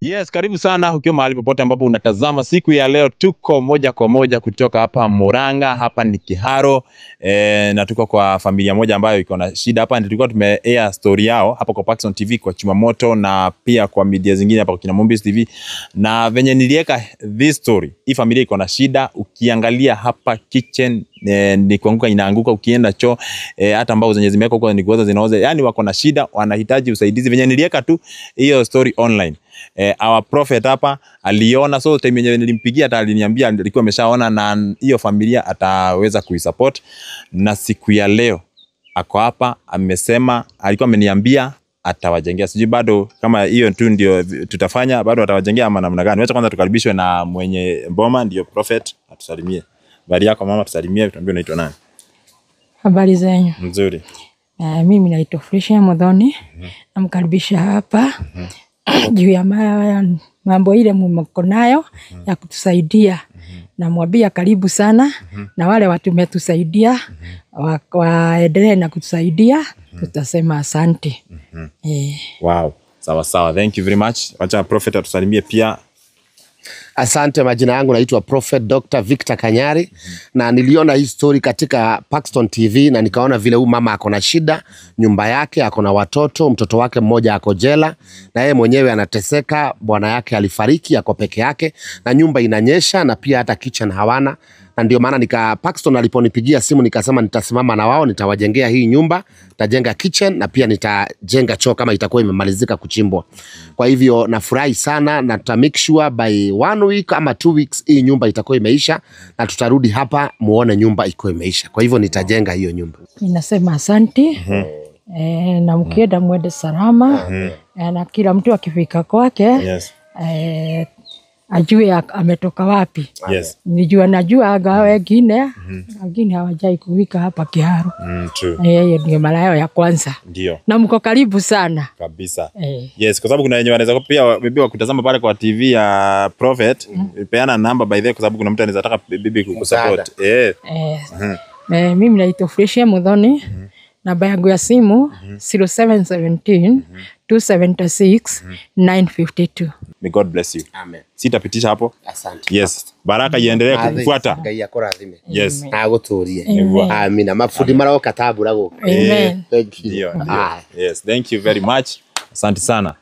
Yes, karibu sana ukiwa mahali popote ambapo unatazama siku ya leo. Tuko moja kwa moja kutoka hapa Murang'a, hapa ni Kiharu na tuko kwa familia moja ambayo iko na shida hapa. Tulikuwa tume air story yao hapa kwa Paxson TV kwa Chumamoto na pia kwa media zingine hapa kwa kina Mumbis TV, na venye nilieka this story, hii familia iko na shida. Ukiangalia hapa kitchen ni kuanguka inaanguka, ukienda choo hata mbao zenye zimewekwa huko ni kuoza zinaoza, yani wako na shida, wanahitaji usaidizi. Venye nilieka tu hiyo story online, our prophet hapa aliona, so time yenyewe nilimpigia hata aliniambia alikuwa ameshaona na hiyo familia ataweza kuisupport, na siku ya leo ako hapa amesema, alikuwa ameniambia atawajengea. Sijui bado kama hiyo tu ndio tutafanya, bado atawajengea ama namna gani. Wacha kwanza tukaribishwe na mwenye boma, ndio prophet atusalimie. Habari yako mama, tusalimie, tuambie unaitwa nani? Habari zenyu. Mzuri. Mimi naitwa Felicia Muthoni. Namkaribisha hapa juu ya mambo ile mko nayo ya kutusaidia. Namwambia karibu sana, na wale watu umetusaidia waendelee na kutusaidia, tutasema asante. Wow, sawa sawa, thank you very much. Wacha prophet atusalimie pia. Asante, majina yangu naitwa Prophet Dr. Victor Kanyari. Na niliona hii story katika Paxton TV na nikaona vile huyu mama ako na shida, nyumba yake ako na watoto, mtoto wake mmoja ako jela na yeye mwenyewe anateseka, bwana yake alifariki, ako peke yake na nyumba inanyesha na pia hata kitchen hawana. Na ndio maana nika Paxton aliponipigia simu nikasema nitasimama na wao, nitawajengea hii nyumba, nitajenga kitchen na pia nitajenga choo kama itakuwa imemalizika kuchimbwa. Kwa hivyo nafurahi sana na tuta make sure by 1 week ama 2 weeks hii nyumba itakuwa imeisha na tutarudi hapa muone nyumba iko imeisha. Kwa hivyo nitajenga hiyo nyumba. Ninasema asante. Na mkienda mwende salama. Na kila mtu akifika kwake ajue ametoka wapi. Nijua najua aga wengine wengine hawajai kufika hapa Kiharu. True. Yeye ndio mara yao ya kwanza. Ndio. Na mko karibu sana. Kabisa. Yes, kwa sababu kuna wenye wanaweza pia bibi wa kutazama pale kwa TV ya Prophet, peana namba by the way, kwa sababu kuna mtu anaweza taka bibi kukusupport. Mimi naitwa Felicia Muthoni. Namba yangu ya simu 0717 276 952. May God bless you. Amen. Sitapitisha hapo. Asante. Yes. Baraka iendelee kukufuata. Ngai akurathime. Yes. Na aguturie. Amina. Mafundi maroka tabura guku. Amen. Thank you. Ndio. Yes, thank you very much. Asante sana.